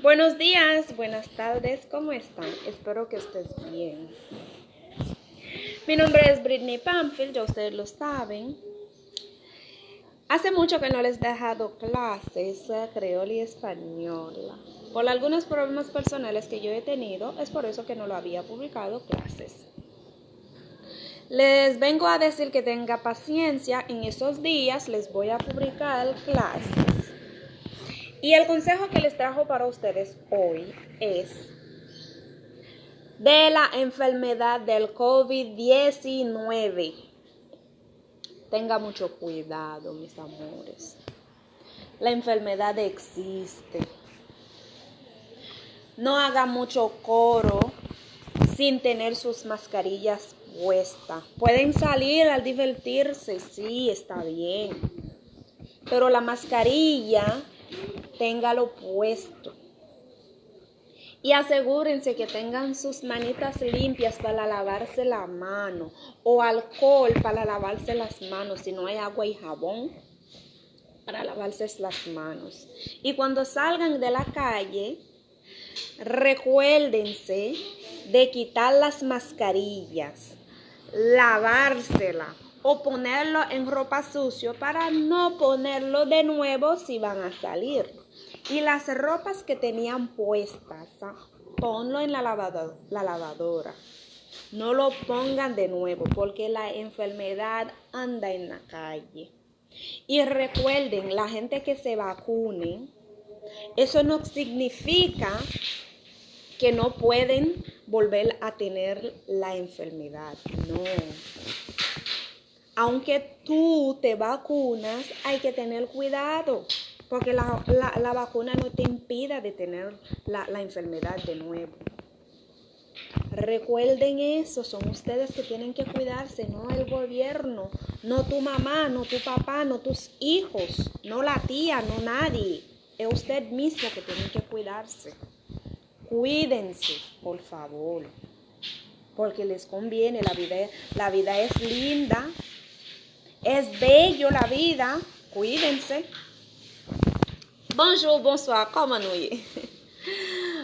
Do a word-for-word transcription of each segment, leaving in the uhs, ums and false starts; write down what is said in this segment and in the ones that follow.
Buenos días, buenas tardes, ¿cómo están? Espero que estés bien. Mi nombre es Britney Pamfield, ya ustedes lo saben. Hace mucho que no les he dejado clases, eh, creol y español. Por algunos problemas personales que yo he tenido, es por eso que no lo había publicado clases. Les vengo a decir que tenga paciencia, en esos días les voy a publicar clases. Y el consejo que les trajo para ustedes hoy es de la enfermedad del covid diecinueve. Tenga mucho cuidado, mis amores. La enfermedad existe. No haga mucho coro sin tener sus mascarillas puestas. Pueden salir a divertirse, sí, está bien. Pero la mascarilla, téngalo puesto. Y asegúrense que tengan sus manitas limpias para lavarse la mano o alcohol para lavarse las manos si no hay agua y jabón para lavarse las manos. Y cuando salgan de la calle, recuérdense de quitar las mascarillas, lavársela o ponerlo en ropa sucio para no ponerlo de nuevo si van a salir. Y las ropas que tenían puestas, ponlo en la lavado- la lavadora. No lo pongan de nuevo porque la enfermedad anda en la calle. Y recuerden, la gente que se vacunen, eso no significa que no pueden volver a tener la enfermedad. No. Aunque tú te vacunas, hay que tener cuidado, porque la, la, la vacuna no te impida de tener la, la enfermedad de nuevo. Recuerden eso, son ustedes que tienen que cuidarse, no el gobierno, no tu mamá, no tu papá, no tus hijos, no la tía, no nadie. Es usted mismo que tiene que cuidarse. Cuídense, por favor. Porque les conviene, la vida, la vida es linda, es bello la vida. Cuídense. Bonjou, bonswa, kòman nou ye?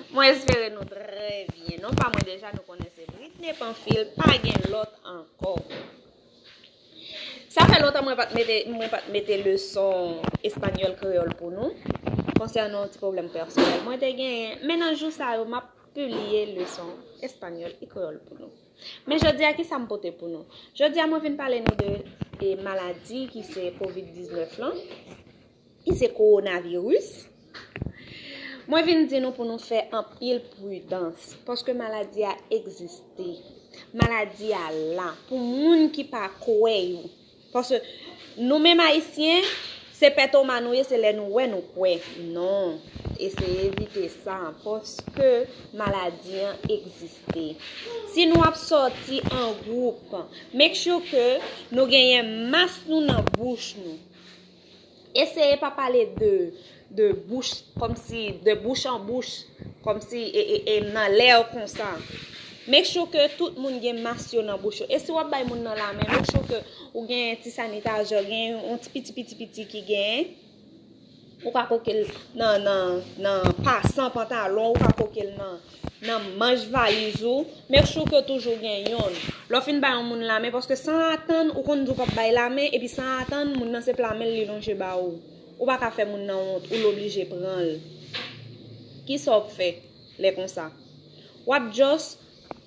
Mwen espere nou trè byen. Non pa mwen deja, nou konnen se Britney Pamphile, pa gen lòt ankò. Sa fè lontan mwen pa t mete, mwen pa t mete leson espanyòl kreyòl pou nou, konsènan yon ti pwoblèm pèsonèl mwen te genyen. Men nan jou sa yo, m ap pibliye leson espanyòl e kreyòl pou nou. Men jodi a, ki sa m pote pou nou? Jodi a, mwen vin pale nou de, de maladi ki se kovid diznèf lan, ki se kowonaviris. Mwen vin di nou pou nou fè anpil pridans, paske maladi a egziste. Maladi a la. Pou moun ki pa kwè yo. Paske nou menm Ayisyen, se pètoma nou ye, se lè nou wè nou kwè. Non. Eseye evite sa, paske maladi an egziste. Si nou ap sòti an gwoup, make sure ke nou genyen mas nou nan bouch nou. Eseye pa pale de, de bouch, kòmsi de bouch an bouch, kòmsi e, e, e nan lè konsa. Make sure ke tout moun gen mas yo nan bouch yo. E si w ap bay moun nan lamen, make sure ke ou gen ti sanitizè, gen yon ti piti, piti, piti ki gen. Ou ka koke l nan, nan, nan pasan pantalon, ou ka koke l nan, nan manch valiz ou. Make sure ke w toujou gen yonn. Lè w fin bay yon moun lamen, paske san atann, ou konn di w p ap bay lamen, epi san atann, moun nan se pla men l li lonje ba ou. Ou pa ka fè moun nan wont, ou l oblije pran l. Kisa w ap fè lè konsa? W ap just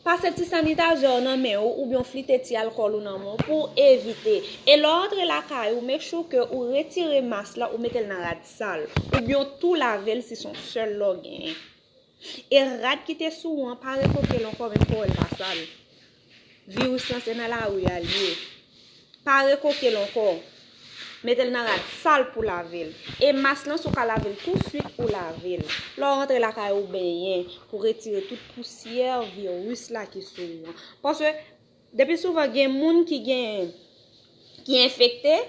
pase ti sanitizè w nan men w oubyen w flite ti alkòl ou nan men w pou w evite. E lè w antre lakay ou, make sure ke ou retire mas la, ou mete l nan rad sal. Oubyen w tou lave l si se yon sèl lè w genyen. E rad ki te sou ou an, pa retoke l ankò, menm pou wè l pa sal. Viris lan se nan lari a l ye. Pa rekoke l ankò. Mete l nan rad sal pou lave l. E mas lan, si w ka lave l touswit, ou lave l. Lè w rantre lakay ou, benyen pou retire tout pousyè viris la ki sou ou an. Paske, depi souvan, gen moun ki gen, ki enfekte,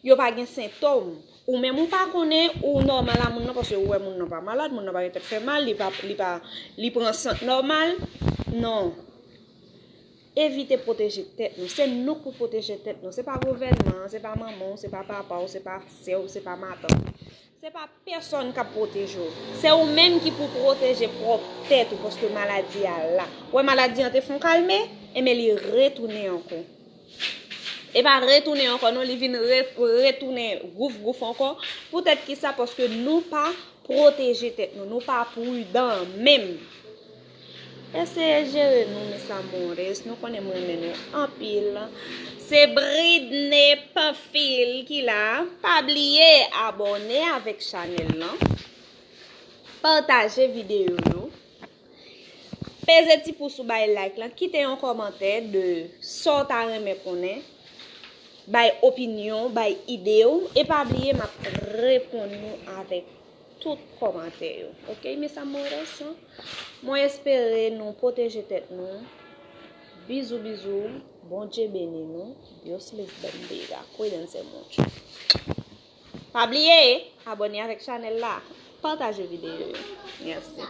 yo pa gen sentòm. Ou menm ou pa konnen, ou nòmal a moun nan, paske ou wè moun nan pa malad, moun nan pa gen tèt fè mal, li pa, li pa, li pran sant nòmal. Non. Evite pwoteje tèt nou. Se nou k pou pwoteje tèt nou. Se pa gouvènman an, se pa manman w, se pa papa w, se pa sè w, se pa matant. Se pa pèsonn k ap pwoteje w. Se ou menm ki pou pwoteje pwòp tèt ou, paske maladi a la. Ou wè maladi an te fè w kalme, enben li retounen ankò. E pa retounen ankò, non, li vin re, retounen gouf gouf ankò. Poutèt ki sa? Paske nou pa pwoteje tèt nou, nou pa pridan menm. Eseye jere nou, mes amores. Nou konnen m renmen nou anpil. Se Britney Panfil ki la. Pa bliye abòne avèk chanèl lan. Pataje videyo yo. Peze ti pous ou bay like lan. Kite yon kòmantè de sa w ta renmen konnen. Bay opinyon, bay ide w. E pa bliye, m ap reponn nou avèk tout kòmantè yo. Ok, mes amores? Mwen espere nou pwoteje tèt nou. Bizou, bizou. Bondye beni nou. Dios les bendiga. Cuídense mucho. Pa bliye, abòne avèk chanèl la. Pataje videyo yo. Mèsi.